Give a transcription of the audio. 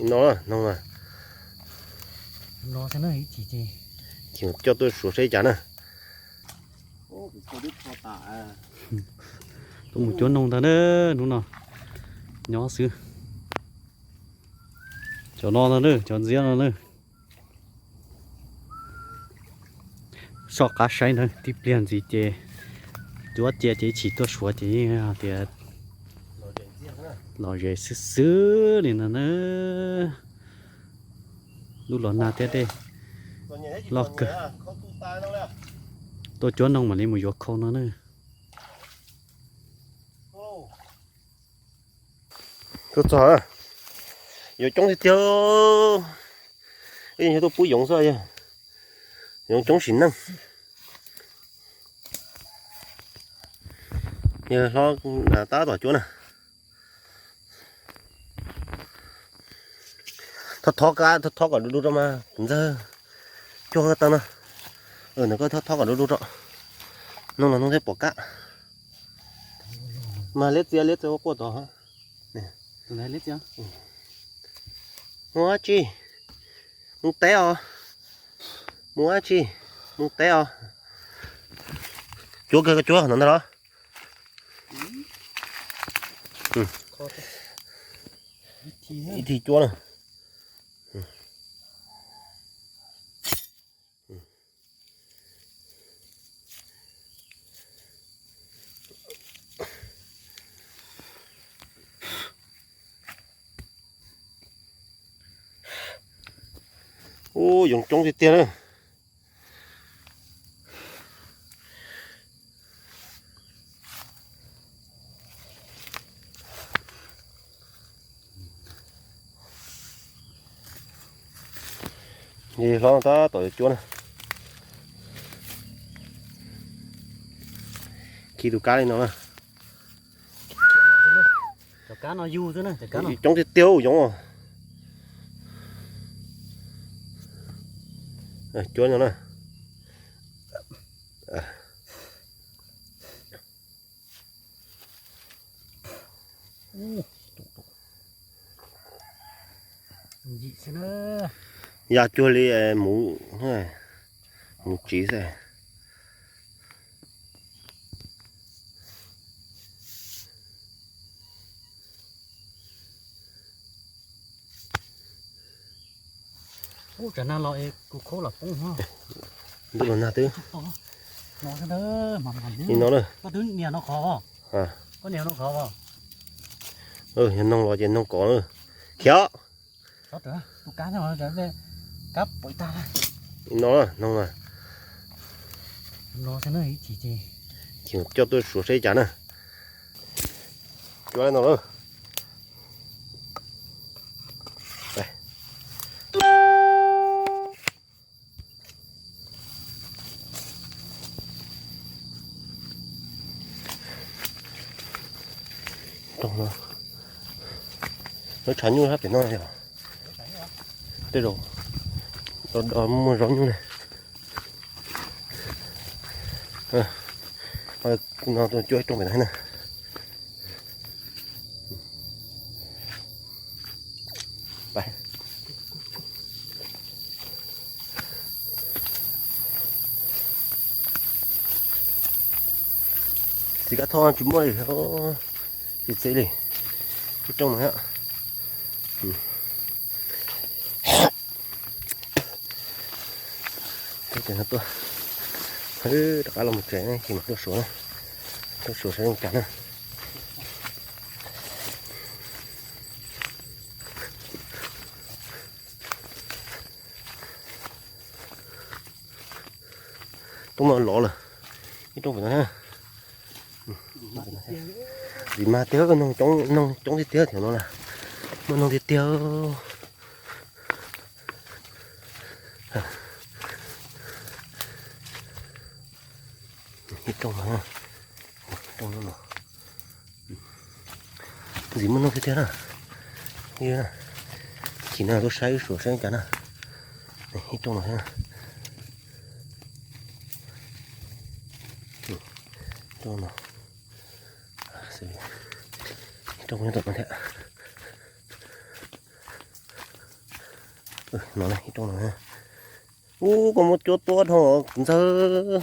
No, no. Chim coj tuaj suav saib cas na. Tuaj mus cuab noog ntag na, hnub no nyob xwb. Cov no ntag na, cov ntxiab no na. Soj qab saib ntag, tib pliag ntxiv ces cuab cia ces ib chim tuaj suav ces yeej hais tias lom zem xwb xwb li no na. Lub los nag thiab dej loj kawg. Tuaj cuab noog mam li mus yuav khau no na. Tuaj txog, yuav coob tiag tiag. Ib yog tuaj pub yoov xwb, yoov coob sim neej. Yog hlob tab tom cuab na. Thov thov kab, thov thov kom du du rau mas ntxawg. Cuag taw no. Ntawm koj thov thov kom du du rau. Noog los noog thiab pom kab. Mas liab txias liab txias ua quaj tod. Mus dab tsi? Mus teb os. Mus dab tsi? Mus teb os. Cuab kawg, cuab no ntag los. Ib thim cuab na. Ub, yoov coob tiag tiag na. Hlob tab tom yuav cuab na. Khi tus kab li no na. Cov kab no yug xwb na, cov kab no coob tiag tiag yoov. Cuab no na. Ya cuag li mus, mus tsiv xwb. Ub, tsam no los es kuv khaub los poob. Ntuj los nag twb. Li no na. Koj twb nias no qhov os. Koj nias no qhov os. Yog noog los ces noog kov na. Khiav. Li no na, noog na. Chim coj tuaj suav saib cas na. Cuab li no lawm. Lawv tshav nyuj hab pem no yog tej zaum muaj zaub nyuj ne. No tuaj cuab ib rooj pem no na. Xim kab thoj tsis muaj li, tsis txi li. Ib rooj no. Ces no tuaj, rov qab los mus tsev ne, ces mam tuaj suav, tuaj suav saib zoo cas na. Rooj no lov lawm, ib rooj pem no. Ntxim mag tiag, noog coob tiag tiag, thaum no na, muaj noog tiag tiag. Ib rooj no, rooj no, ntxim muaj noog tiag tiag na. Chim no tuaj saib wb suav saib cas na. Ib rooj no thiab na. Rooj no, rooj nyob tom no thiab. No ib rooj no. Ub, koj muab cuab tuab dhau ntxawg.